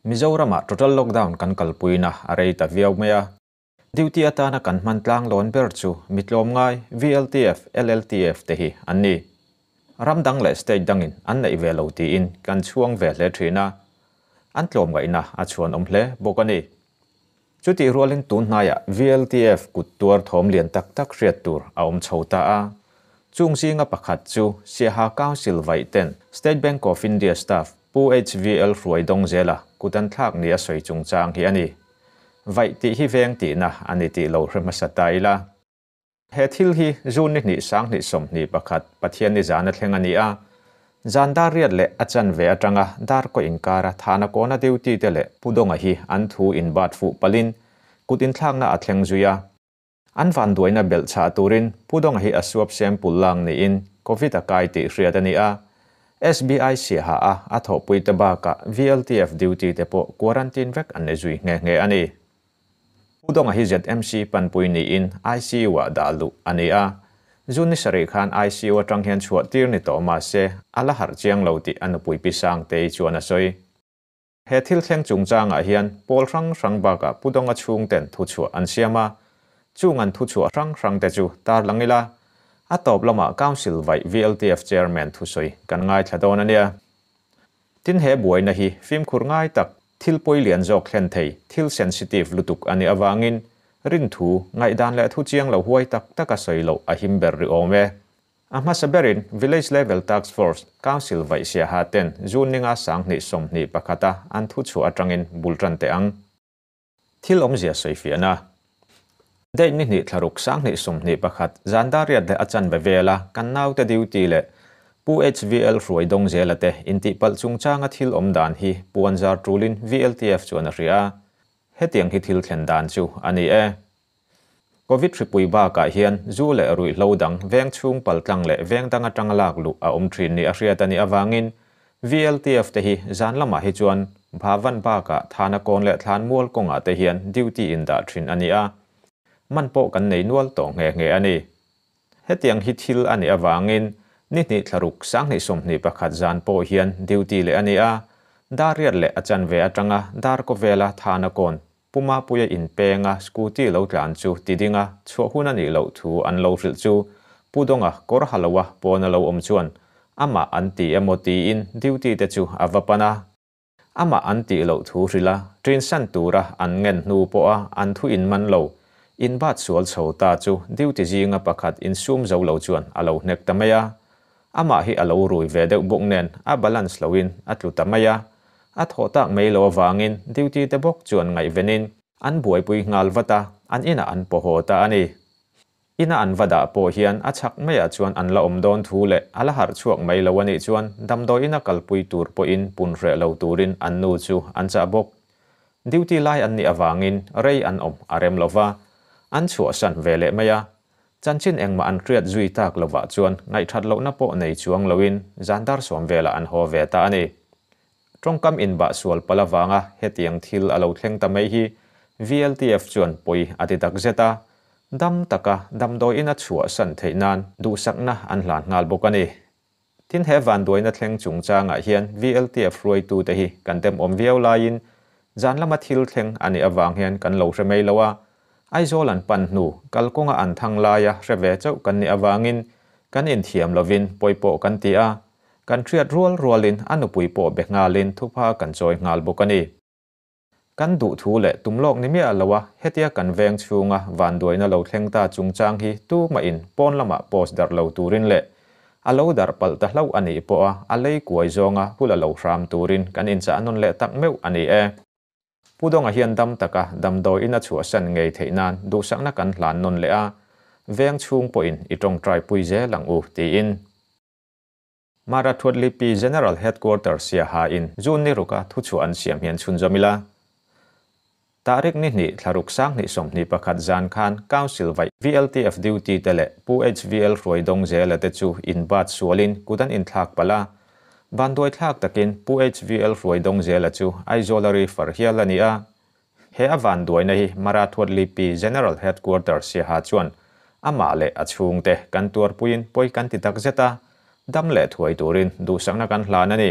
Mizoramah total lockdown kan kalpuina a rei ta viau mai a. Duty atana kan hman tlang lawn ber chu mi tlawmngai VLTF, LLTF te hi an ni. Ram dang leh state dangin an neih ve lo tiin kan chhuang ve hle thin a. An tlawmngaihna a chhuanawm hle bawk a ni. Chutih rualin tun hnaiah VLTF kut tuar thawm lian tak tak hriat tur a awm chho ta a. Chung zinga pakhat chu Siaha Council vaih ten State Bank of India staff Pu HVL Hruai Dawngzela kut an thlak ni a sawi chungchang hi a ni. Vaih tih hi veng tihna a ni tih lo hre hmasa ta ila. He thil hi June ni hnih 2021 Pathianni zan a thleng a ni a. Zan dar riat leh a chanve atanga dar kaw inkara thahna kawna duty te leh Pu Dawnga hi an thu inbat fuh palhin kut inthlakna a thleng zui a. An vanduaina belh chhah turin Pu Dawnga hi a suap sample lak niin Covid a kai tih hriat a ni a. SBI siaha a a thawhpuite bakah VLTF duty te pawh quarantine vek an ni zui nghe nghe a ni. Pu Dawnga hi ZMC panpui niin ICU-ah dah luh a ni a. June ni sarih khan ICU atang hian chhuah tir ni tawh mah se a la harh chiang lo tih a nupui Pi Sangtei chuan a sawi. He thil thleng chungchangah hian pawl hrang hrang bakah Pu Dawnga chhungten thuchhuah an siam a. Chung an thuchhuah hrang hrangte chu tarlang ila, a tawp lamah Council vaih VLTF Chairman thusawi kan ngaithla dawn a nia. Tin he buaina hi fimkhur ngai tak, thil pawi lian zawk thlen thei, thil sensitive lutuk a nih avangin rinthu, ngaihdan leh thu chiang lo huai tak tak a sawi loh a him ber ri awm e. A hmasa berin Village Level Task Force, Council vaih siaha ten June ninga 2021 a an thu chhuah atangin bul tan teh ang. Thil awmzia sawifiahna. Date ni hnih thlaruk 2021 zan dar riat leh a chanve vela kan naute duty leh Pu HVL Hruai Dawngzela te intihpalh chungchanga thil awm dan hi puan zar tulin VLTF chuan a hria a. Hetiang hi thil thlen dan chu a ni e. Covid hripui bakah hian zu leh ruihhlo dang veng chhung paltlang leh veng dang atanga lak luh a awm thin ni a hriat a nih avangin VLTF te hi zan lamah hi chuan Bhavan bakah Thana kawn leh Thlan mual kawngah te hian duty in dah thin a ni a, man pawh kan nei nual tawh nghe nghe a ni. Hetiang hi thil a nih avangin ni hnih thlaruk 2021 zan pawh hian duty leh a ni a, dar riat leh a chanve atanga dar kaw vela Thana kawn Puma puia inpenga scooty lo tlan chu ti dinga chhuah hun a nih loh thu an lo hrilh chu Pu Dawnga kawr ha loa pawn a lo awm chuan amah an ti emaw tiin duty te chu a va pan a. Amah an tih loh thu hrilh a, ṭinsan tura an ngen hnu pawha an thu inman lo, inbat sual chho ta chu duty zinga pakhat insum zo lo chuan a lo hnek ta mai a. Amah hi a lo rui ve deuh bawk nen a balance loin a tlu ta mai a, a thawh tak mai lo avangin duty te bawk chuan ngaihvenin an buaipui nghal vat a, an inah an paw haw ta a ni. Ina an va dah pawh hian a chhak maiah chuan an la awm dawn thu leh a la harh chhuak mai lo a nih chuan damdawi ina kalpui tur pawhin pun hreh lo turin an nu chu an chah bawk. Duty lai an nih avangin rei an awm a rem lo va, an chhuahsan ve leh mai a. Chanchin engmah an hriat zui tak lovah chuan ngaihthat lohna pawh nei chuang loin zan dar sawm velah an haw ve ta a ni. Tawngkam inbah sual palh avanga hetiang thil a lo thleng ta mai hi VLTF chuan pawi a ti tak zet a, dam taka damdawiin a chhuahsan theih nan duhsakna an hlan nghal bawk a ni. Tin he vanduaina thleng chungchangah hian VLTF hruaitute hi kan demawm viau laiin zan lama thil thleng a nih avang hian kan lo hre mai lo a, Aizawl an pan hnu kalkawnga an thang laia hre ve chauh kan nih avangin kan inthiam lovin pawi pawh kan ti a, kan hriat rual rualin a nupui pawh be nghalin thupha kan chawi nghal bawk a ni. Kan duh thu leh tum lawk ni miah lo a, hetia kan veng chhunga vanduaina lo thleng ta chungchang hi tumahin pawn lamah post darh lo turin leh a lo darh palh ta hlauh a nih pawha a lei kuai zawnga hul a lo hram turin kan inchah nawn leh tak meuh a ni e. Pu Dawnga hian dam taka damdawiin a chhuahsan ngei theih nan duhsakna kan hlan nawn leh a, veng chhung pawhin i tawngtai pui zel ang u tiin. Mara Thuatlipi General Headquarters Siaha in June ni ruka thuchhuah an siam hian chhunzawm ila. Tarik ni hnih thlaruk 2021 zan khan Council vaih VLTF duty te leh Pu HVL Hruai Dawngzela te chu inbat sualin kut an inthlak palh a. Vanduai thlak takin Pu HVL Hruai Dawngzela chu Aizawl a refer hial a ni a. He a vanduaina hi Mara Thuatlipi General Headquarters Siaha chuan amah leh a chhungte kan tuarpuiin pawi kan ti takzet a, dam leh thuai turin duhsakna kan hlan a ni.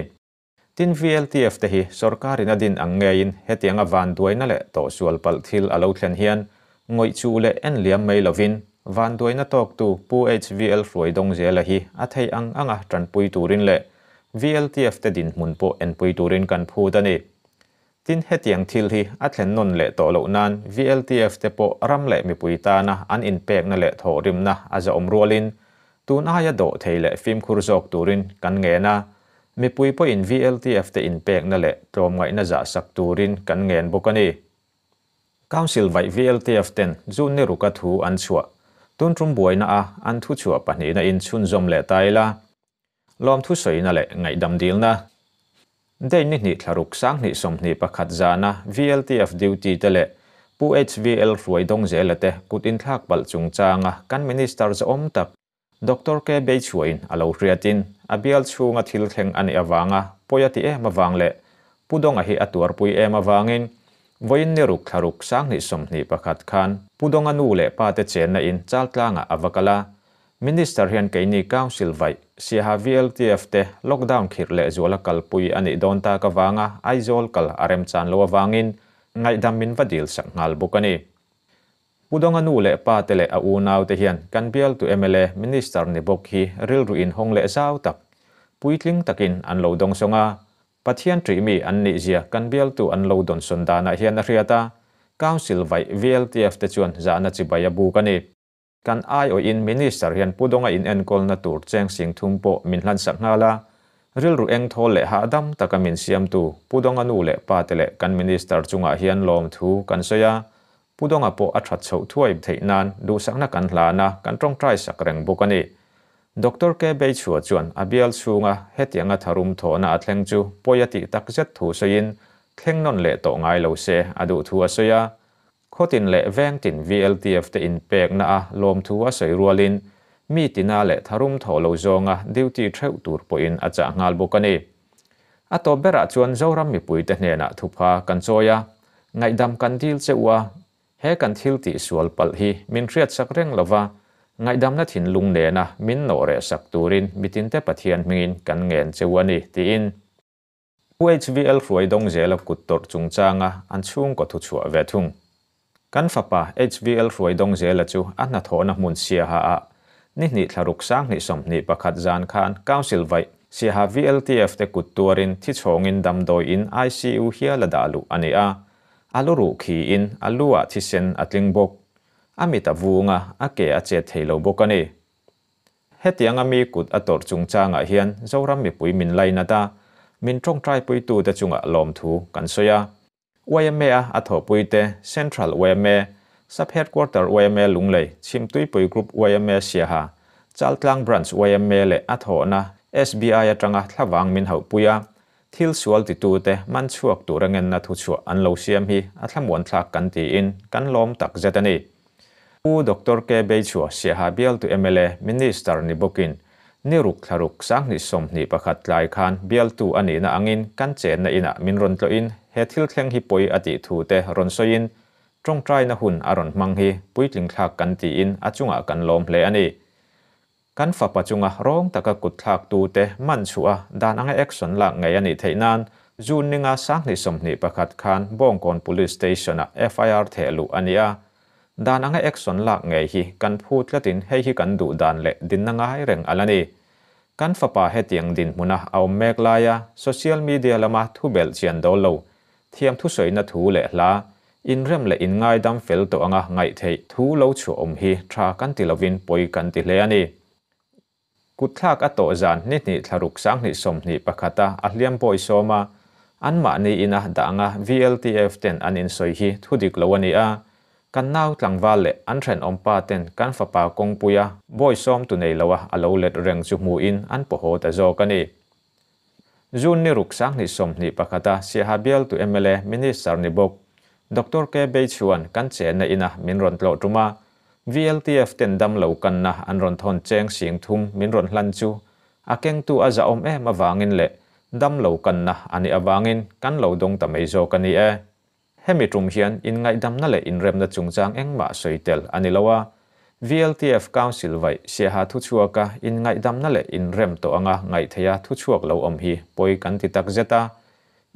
Tin VLTF te hi sorkarin a din ang ngeiin hetianga vanduaina leh tawhsual palh thil a lo thlen hian ngawih chuh leh en liam mai lovin vanduaina tawktu Pu HVL Hruaidawngzela hi a theih ang anga tanpui turin leh VLTF te dinhmun pawh enpui turin kan phut a ni. Tin hetiang thil hi a thlen nawn leh tawh loh nan VLTF te pawh ram leh mipui tana an inpekna leh thawhrimna a zahawm rualin tun aia dawh thei leh fimkhur zawk turin kan ngen a, mipui pawhin VLTF te inpekna leh tlawmngaihna zahsak turin kan ngen bawk a ni. Council vaih VLTF ten June ni ruka thu an chhuah tun tum buaina a an thu chhuah pahnihna in chhunzawm leh ta ila. Lawmthu sawina leh ngaihdam dilna. Date ni hnih thlaruk 2021 zana VLTF duty te leh Pu HVL Hruaidawngzela te kut inthlak palh chungchanga kan Minister zahawm tak Doctor K Beichhuain a lo hriatin a bial chhunga thil thleng a nih avanga pawi a ti em avang leh Pu Dawnga hi a tuarpui em avangin vawiin ni ruk thlaruk 2021 khan Pu Dawnga nu leh pa te chenna in Chaltlangah a va kal a, Minister hian keini Council vaih Siaha VLTF te lockdown khirh leh zuala kalpui a nih dawn tak avanga Aizawl kal a remchan lo avangin ngaihdam min va dil sak nghal bawk a ni. Pu Dawnga nu leh pa te leh a unau te hian kan bialtu mla Minister ni bawk hi rilru inhawng leh zau tak, puitling takin an lo dawngsawng a, Pathian ṭih mi an nih zia kan bialtu an lo dawnsawn danah hian a hriat a, Council vaih VLTF te chuan zahna chibai a buk a ni. Kan aiawhin Minister hian Pu Dawnga in enkawlna tur cheng sing thum pawh min hlansak nghal a, rilru eng thawl leh hahdam taka min siamtu Pu Dawnga nu leh pa te leh kan Minister chungah hian lawmthu kan sawi a, Pu Dawnga pawh a that chhoh thuai theih nan duhsakna kan hlan a, kan tawngtai sak reng bawk a ni. Doctor K Beichhua chuan a bial chhunga hetianga tharum thawhna a thleng chu pawi a tih takzet thu sawiin thleng nawn leh tawh ngai lo se a duh thu a sawi a, Khawtin leh vengtin VLTF te inpekna a lawmthu a sawi rualin mi tina leh tharum thawh lo zawnga duty theuh tur pawhin a chah nghal bawk a ni. A tawp berah chuan Zoram mipuite hnenah thupha kan chawi a, ngaihdam kan dil che u a, he kan thil tih sual palh hi min hriatsak reng lova, ngaihdamna thinlung nena min nawh reh sak turin mitinte Pathian hmingin kan ngen che u a ni, tiin. UHVL Hruaidawngzela kut tawrh chungchanga an chhungkaw thu chhuah ve thung. Kan fapa HVL Hruaidawngzela chu a hnathawhna hmun Siaha ah ni hnih thlaruk 2021 zan khan Council vaih Siaha VLTF te kut tuarin thi chhawngin damdawi in ICU hial a dah luh a ni a, a lu ruh khiin a lu ah thisen a tling bawk. A mit a vung a, a ke a chet thei lo bawk a ni. Hetianga mi kut a tawrh chungchangah hian Zoram mipui min lainat a, min tawngtaipuitute chungah lawmthu kan sawi a. YMA-a a thawhpuite Central YMA, Sub Headquarter YMA Lunglei, Chhimtuipui Group YMA Siaha, Chaltlang Branch YMA leh a thawhna SBI atanga thlavang min hauhpui a, thil sual titute man chhuak tura ngenna thuchhuah an lo siam hi a thlamuanthlak kan tiin kan lawm takzet a ni. Pu Doctor K Beichhua Siaha bialtu mla Minister ni bawkin ni ruk thlaruk 2021 tlai khan bialtu a nihna angin kan chenna inah min rawn tlawhin he thil thleng hi pawi a tih thu te rawn sawiin tawngtaina hun a rawn hmang hi puitling thlak kan tiin a chungah kan lawm hle a ni. Kan fapa chunga rawng taka kut thlak tu te man chhuah a dan anga action lak ngei a nih theih nan June ninga 2021 khan Bawngkawn Police Station-ah FIR theh luh a ni a. Dan anga action lak ngei hi kan phu tlatin hei hi kan duh dan leh dinna ngai reng a la ni. Kan fapa hetiang dinhmuna a awm mek laia social media lama thu belh chian dawl lo, thiam thusawina thu leh hla, inrem leh inngaidam fel tawh anga ngaih theih thu lo chhuah awm hi tha kan ti lovin pawi kan ti hle a ni. Kutthlak a tawh zan ni hnih thlaruk 2021 a a hliam bawi sawm a, anmahni ina dah anga VLTF ten an insawi hi thu dik lo a ni a, kan nau tlangval leh an thenawm pa ten kan fapa kawngpuia bawi sawm tu nei loa a lo let reng chu hmuhin an pawhaw ta zawk a ni. June ni ruk 2021 a Siaha bialtu mla Minister ni bawk Doctor K Beichhuan kan chenna ina min rawn tlawh tum a, VLTF ten dam lo kanna an rawn thawn cheng sing thum min rawn hlan chu a kengtu a zahawm em avangin leh dam lo kanna a nih avangin kan lo dawng ta mai zawk a ni e. Hemi tum hian inngaihdamna leh inremna chungchang engmah sawi tel a ni lo a. VLTF Council vaih Siaha thuchhuaka inngaihdamna leh inrem tawh anga ngaih theiha thuchhuak lo awm hi pawi kan ti tak zet a,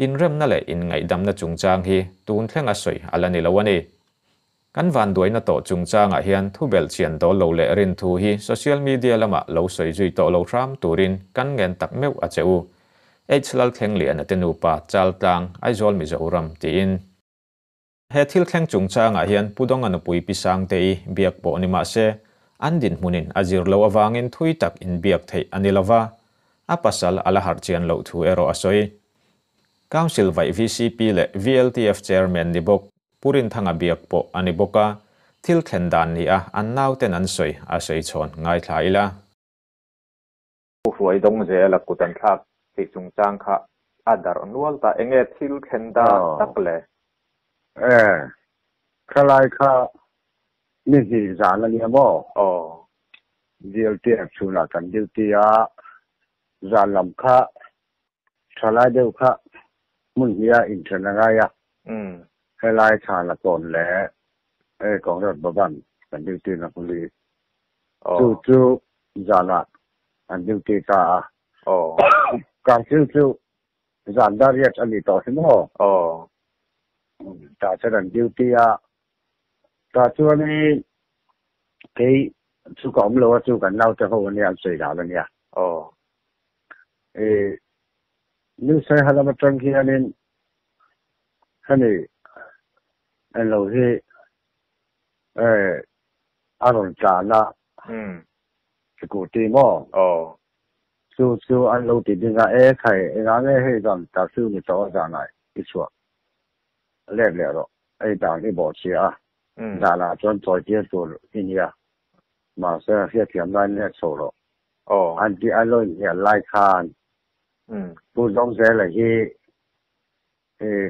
inremna leh inngaihdamna chungchang hi tun thlenga sawi a la ni lo a ni. Kan vanduaina tawh chungchangah hian thu belhchian dawl lo leh rinthu hi social media lamah lo sawi zui tawh lo hram turin kan ngen tak meuh a che u. H Lalthlengliana te nupa Chaltlang, Aizawl Mizoram tiin. He thil thleng chungchangah hian Pu Dawnga nupui Pi Sangtei biak pawh ni mah se, an dinhmunin a zir loh avangin thui tak inbiak theih a ni lova, a pasal a la harh chian loh thu erawh a sawi. Council vaih vcp leh VLTF Chairman ni bawk Pu Rinthanga biak pawh a ni bawk a, thil thlen dan ni a an nauten an sawi a sawi chhawn ngaithla ila. Pu Hruai dawng zel a kut an thlak tih chungchang kha a darh nual ta. Enge thil thlen dan tak le? E, thalai kha ni hnih zan a nia maw? Aw. VLTF chhunah kan duty a, zan lam kha thalai deuh kha hmun hnih a inthen a ngai a. Helai thlan a tawn leh e Congress Bhavan kan duty na hmuli. Chu chu zanah an duty ta a. Council chu zan dariat a ni tawh hi maw? Tah chuan an duty a. Tah chuanin kei chu ka awm lo a, chu kan naute ho ania an sawi dan ania. New Saiha lam atang hianin hemi englo hi a rawn tlan a, Sikuti maw? Chu chu an lo ti ding a, e khai, engah nge hei zan curfew ni tawh a zanah i chhuah let leh rawh, hei dan i bawh chhia a, danah chuan chawi tir tur i nia, mahse hriatthiam lai let chho rawh an ti a lo inhnial lai khan Pu Zawngzela hi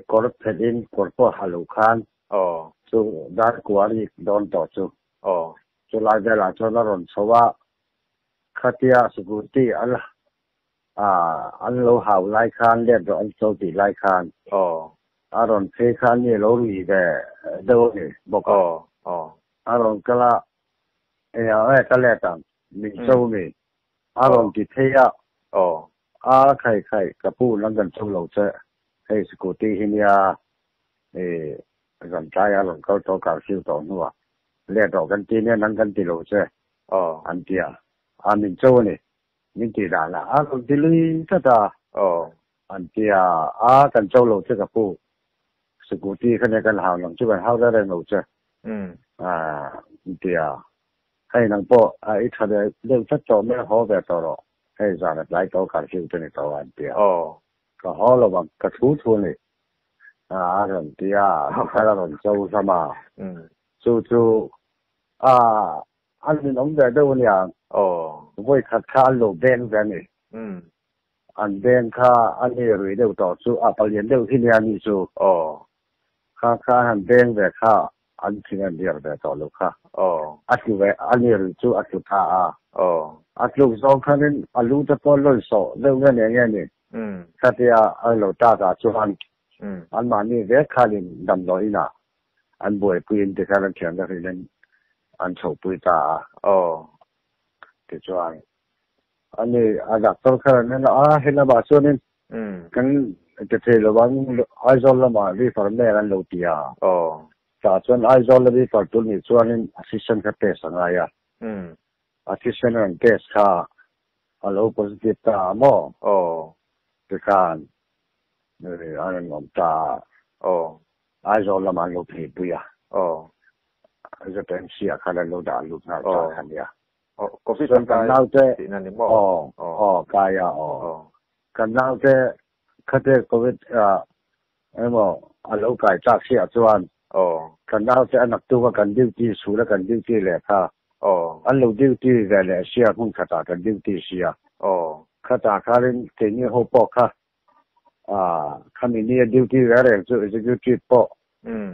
kawr phelh in kawr pawh ha lo khan chu darkua rik dawn tawh chu. Chulai velah chuan a rawn chho a, khatia Sikuti an an lo hau lai khan let rawh an cho tih lai khan a rawn phei khan mi a lo rui ve deuh a ni bawk a. A rawn kal a, engah nge ka let ang, min cho mi a rawn ti phei a, a khai khai ka pu nang kan cho lo che, hei Sikuti hi nia Zan tlai a rawn kal tawh curfew tawh hnuah let rawh kan ti nia nang kan ti lo che an ti a, a min cho a ni min tih dan ah a rawn ti lui tlat a an ti a, a kan cho lo che ka pu scooty kha nia kan hau nang chu kan hau reng reng lo che an ti a, hei nang pawh i tha ve deuh tlat tawh mai a haw ve tawh rawh hei zan a tlai tawh curfew te ni tawh a an ti a, ka haw lo ang ka thu thu a ni. A rawn ti a, tikhan a rawn cho hlawm a. Chu chu a an ninawm ve deuh a nia. Vawi khat kha an lo beng ve a ni. An beng kha a ni rui deuh tawh chu a palian deuh hi nia ni chu. Kha kha an han beng ve kha an thing an riak ve tawh lo kha. A tlu ve a ni rui chu a tlu tha a. A tluk zawng khanin a lu te pawh lawn sawh deuh nge nia nge ni. Khatia a lo tak ah chuan anmahni vek khanin damdawi inah an buaipuiin tikhan an thiam vek in an chhohpui ta a. Tichuan ani a doctor khan an en a, a he lamah chuanin kan ti thei lo ang Aizawl lamah refer mek an lo ti a. Tah chuan Aizawl a refer tur nih chuanin assistant kha test a ngai a. Assistant an test kha A lo positive ta a maw? Aw. Tikhan a rawn awm ta a. Aw. Aizawl lamah an lo pheipui a. Aw. ZMC ah khan an lo dah lut nghal ta kha nia. Aw, Covid a kai tihna ni maw? Aw, aw, kai a, aw. Aw. Kan naute khate Covid emaw a lo kai tlak si ah chuan kan naute a naktuk a kan duty chhul a kan duty leh kha an lo duty ve leh sia hmun khatah kan duty sia khatah khanin keini ho pawh kha khami ni a duty ve reng chu executive pawh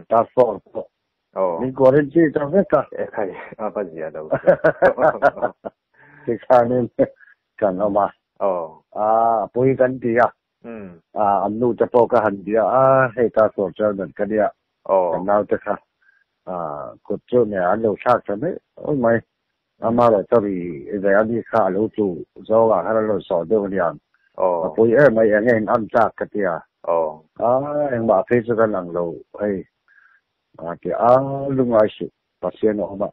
task force pawh min quarantine ta vek a. Ekhai a va zia lo. Tikhanin kan awm a. A pawi kan ti a. An nu te pawh ka han bia a, hei ta sawn chairman ka nia, kan naute kha kut chu nge an lo thlak ta mai mai. Amaherawhchu ve a ni kha a lo tlu zawng ah khan a rawn sawh deuh aniang. A pawi em mai eng nge in an tlak ka ti a. A engmah phei chu kan ang lo hei a ti a lungngai suh Pathian a awm a.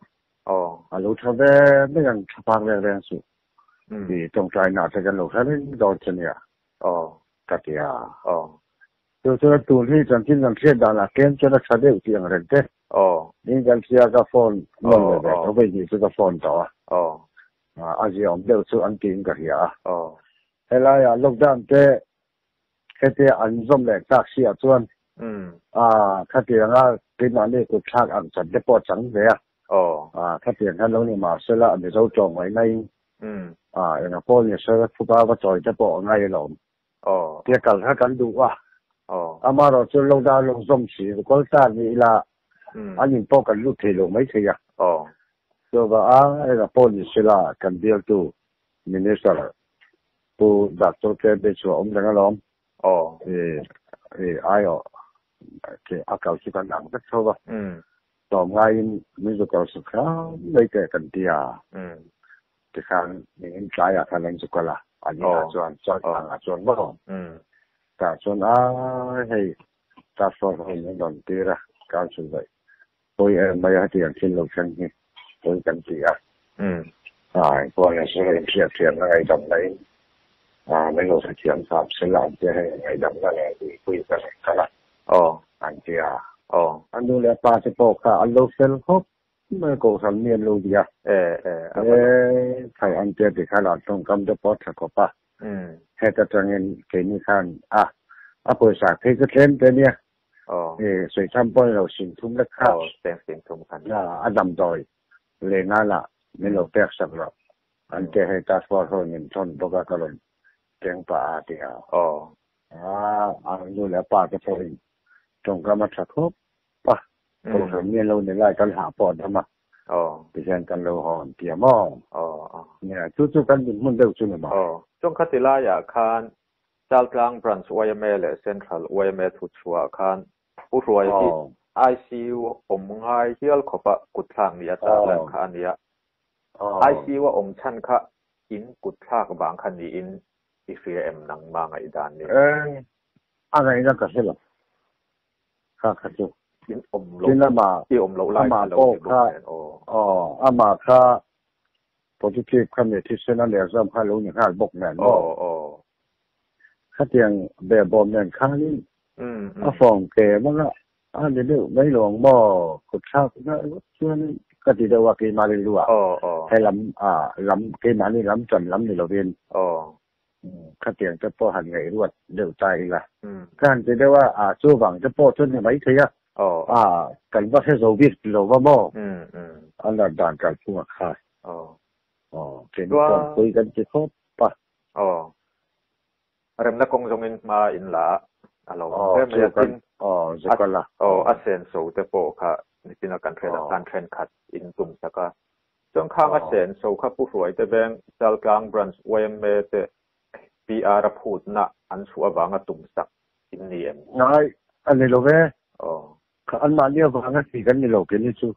A lo tha ve mai ang tha phak reng reng suh ti tawngtai nah te kan lo hre reng dawn che nia ka ti a. Chu chuan tun hi chanchin kan hriat danah tlem chuan a tha deuh tih ang reng te. Ning kan hria ka phone nawn leh ve tho vei ni chu ka phone tawh a. A ziaawm deuh chu an tiin ka hria a. Helaiah lockdown te hetia an zawm leh tak si ah chuan khatianga keimahni kut thlak ang chan te pawh a chang ve a. Khatiang khan lo ni mahsela a Mizo tawng mai naiin enga pawh ni se phuba va chawi te pawh a ngai alawm. Tia kal kha kan duh a. Amaherawh chu lockdown lo zawm si kawlh ta ni ila an in pawh kan lut thei lo mai thei a. Chuvang a enga pawh ni sela kan bialtu Minister Pu Doctor KB chu a awm reng alawm. Aiawh a kal chu kan ang vek tho va. Tlawm ngaiin min zu kal suk hram mai teh kan ti a. Tikhan in tlaiah khan an zu kal a, an inah chuan chuan angah chuan maw? Tah chuan a hei task force ho in an rawn tir a, council daih pawi em mai a hetiang thil lo thleng hi pawi kan ti a. Ai pawh hian sir inhriat thiamna ngaihdamna in min lo hrethiam tham sela an tia hei ngaihdamna leh luipui ka rawn kal a an ti a. A nu leh a pa te pawh kha an lo fel khawp mai kohhran mi an lo ni a. E thai an tia ti khan an tawngkam te pawh a tha khawp a. Heta tangin keini khan a a pawisa phei chu tlem te nia. E sawichham pawh ni lo singthum lek kha a damdawi Lena lah min lo pek sak loh. An te hei task force ho in min thawn bawk a ka rawn keng pah a ti a. A a nu leh a pa te pawhin tawngkam a tha khawp a, kohhran mi an lo ni lai kan hah pawh a dam a, tihian kan lo hawn ti a maw? Nia, chu chu kan dinhmun deuh chu ni maw? Chuan khati laiah khan Chaltlang Branch yma leh Central yma thuchhuah khan Pu Hruai hi ICU awm ngai hial khawpa kutthlak ni a tarlan kha a nia. ICU a awm chhan kha in kutthlak vang kha niin i hria em nangma ngaihdan ni? Eng a ngaihna ka hre lo kha kha chu. In awm loh i awm loh lai kha lo ni bawk nen aw. Aw amah kha positive kha mi thisen a ler zam kha lo ni nghal bawk nen maw? Khatiang behbawm nen khanin a fawng ke hmanga a ni deuh mai lo ang maw? Kut thlak ngawt chuanin ka ti deuh a keimahni lu ah he lam lam keimahni lam tan lam ni lovin khatiang te pawh han ngaihruat deuh ta ila. Ka han ti deuh a, chuvang te pawh chu ni maithei a, kan va hre zo bik lo va maw? A lar dan kalphung a kha. Keini chuan pui kan ti khawp a. Remna kawng zawngin hma in la a lo awm hle mai a, tin a senso te pawh kha nichina kan hriat ang khan thenkhat in tum sak a. Chuan khang a senso kha Pu Hruaite Veng Chaltlang Branch yma te PR a phutna an chhuah avanga tum sak in ni em? Ngai a ni lo ve. Kha anmahni avanga ti kan ni lo keini chu.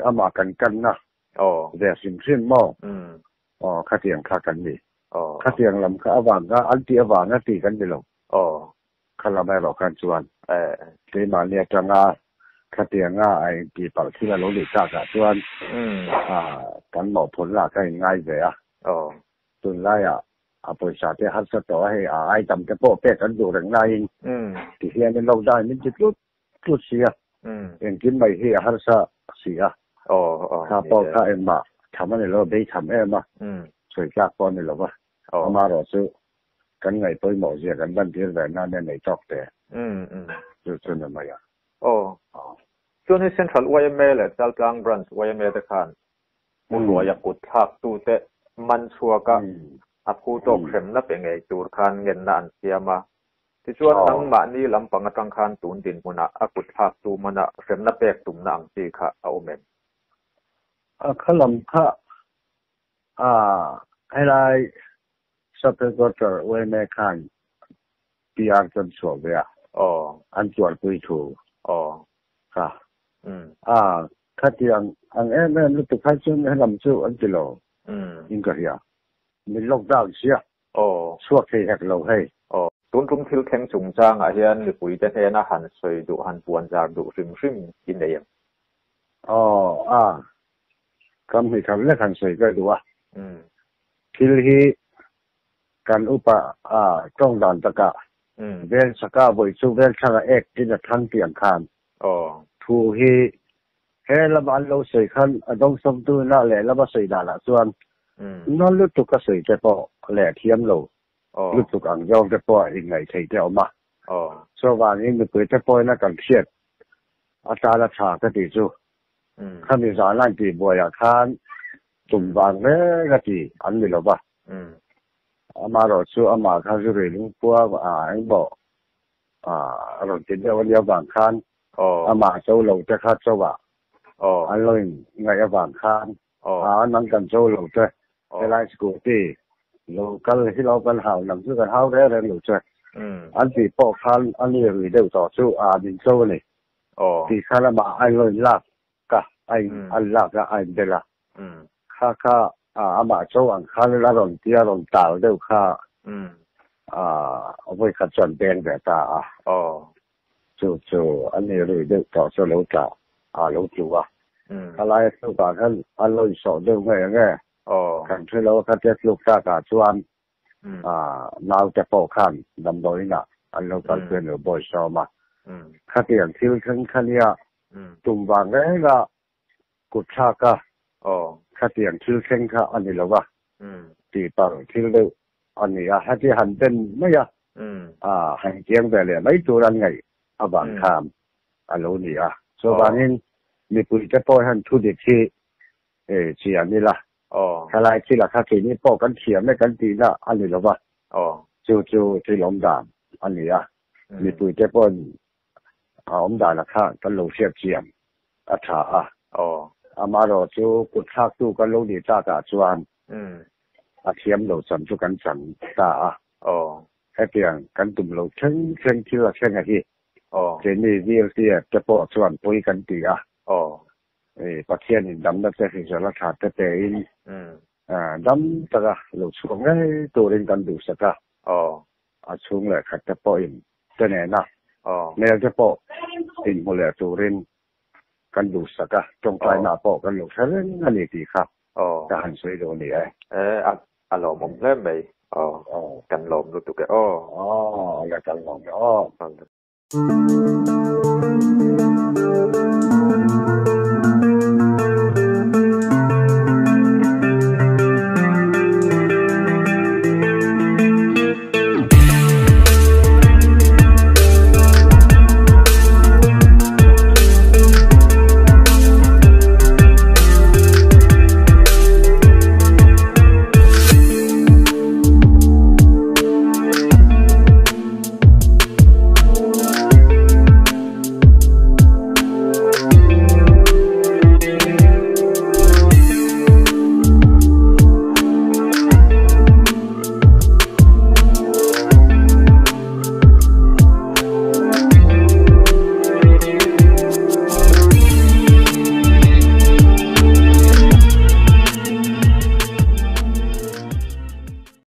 Amah kan kanna ve hrim hrim maw? Aw, khatiang kha kan ni. Khatiang lam kha avanga an tih avanga tih kan ni lo. Kha lam erawh khan chuan keimahni atanga khatianga a intih palh thil a lo nih takah chuan kan mawhphurhna kha inngai ve a. Tunlaiah a pawisa te harsa tawh a, hei a item te pawh pek an duh reng laiin tihian in lockdown min ti tlut tlut si a, engkim mai hi a harsa si a, kha pawh kha engmah tham a ni lo, bei tham em a, sawi tlak pawh a ni lo va, amaherawh chu kan ngaih pawimawh zia kan lantir ve nan e nei tawk te chu chu ni mai a. Aw. Chuan hi Central yma leh Chaltlang Branch yma te khan Hmuhluaia kut thlaktute man chhuaka a phu tawk hremna pe ngei tur khan ngenna an siam a. Tichuan, nangmahni lampang atang khan tun dinhmunah a kut thlaktu mana hremna pek tumna ang chi kha a awm em? A kha lam kha a helai Sub Headquarter yma khan PR chuan chhuah ve a, an tuarpui thu kha a. Khatiang ang em em lutuk kha chuan helam chu an ti lo in ka hria. Min lockdown sia. Chhuak thei hek lo hei. Tun tum thil thleng chungchangah hian mipuite hnena han sawi duh, han puan zar duh hrim hrim i nei em? Aw, a. Kam hnih khat lek han sawi ka duh a. Thil hi kan upa a tawng dan takah vel chaka vawi chu vel thlang a ek tin a thang tih ang khan thu hi he lama an lo sawi khan a dawngsawmtu na leh lama sawi danah chuan na lutuk a sawi te pawh leh thiam lo lutuk ang zawng te pawh a inngaih theih te a awm a. Chuvangin mipui te pawhin a kan hriat atana tha ka tih chu khami zan a intih buaiah khan tum vang reng a ti an ni lo va. Amaherawh chu amah kha zu rei lungpua a engmaw a rawn ti deuh a nia vang khan amah cho lo te kha cho ah an lo in ngaih avang khan a nang kan cho lo te helai scooty lo kal hi lo kan hau nang chu kan hau reng reng lo che an tih pawh khan a ni rui deuh tawh chu a min cho a ni tih khan amah a in lo in lak ka a in an lak a a in bel a kha kha amah cho ang khan a rawn tia rawn tal deuh kha vawi khat chuan beng ve ta a chu chu a ni rui deuh tawh chu lo tla a lo tlu a khalai a tluk ah khan a lo insawh deuh nge nge kan hre lo a khatia tluk tak ah chuan naute pawh khan damdawiin ah an lo kalpui a ni lo bawi sawm a khatiang thil thleng kha nia tum vang reng a kut thlak a khatiang thil thleng kha a ni lo va tih palh thil deuh a ni a heti han ben mai a han kiang ve leh mai tur an ngaih avang khan a lo ni a chuvangin mipui te pawh hian thu dik hi chian ila thalai thil a kha keini pawh kan thiam e kan tihna a ni lo va chu chu thil awm dan a ni a mipui te pawhin a awm dan a kha kan lo hriat chian a tha a. Amaherawh chu kut thlaktu kan lo nih takah chuan a thiam lo chan chu kan chang ta a. Hetiang kan tum lo thleng thleng thil a thleng a hi. Keini VLTF te pawh chuan pawi kan ti a. Pathianin damna te hrisel a tha te pein dam taka lo chhuak ngei turin kan duhsak a. A chhung leh khat te pawhin te nena hmel te pawh inhmu leh turin kan duhsak a, tawngtaina pawh kan lo hre reng a ni tih kha ka han sawi duh a ni e. E, a lawmawm hle mai. Aw, kan lawm lutuk e aw. Aw, ala kan lawm e aw.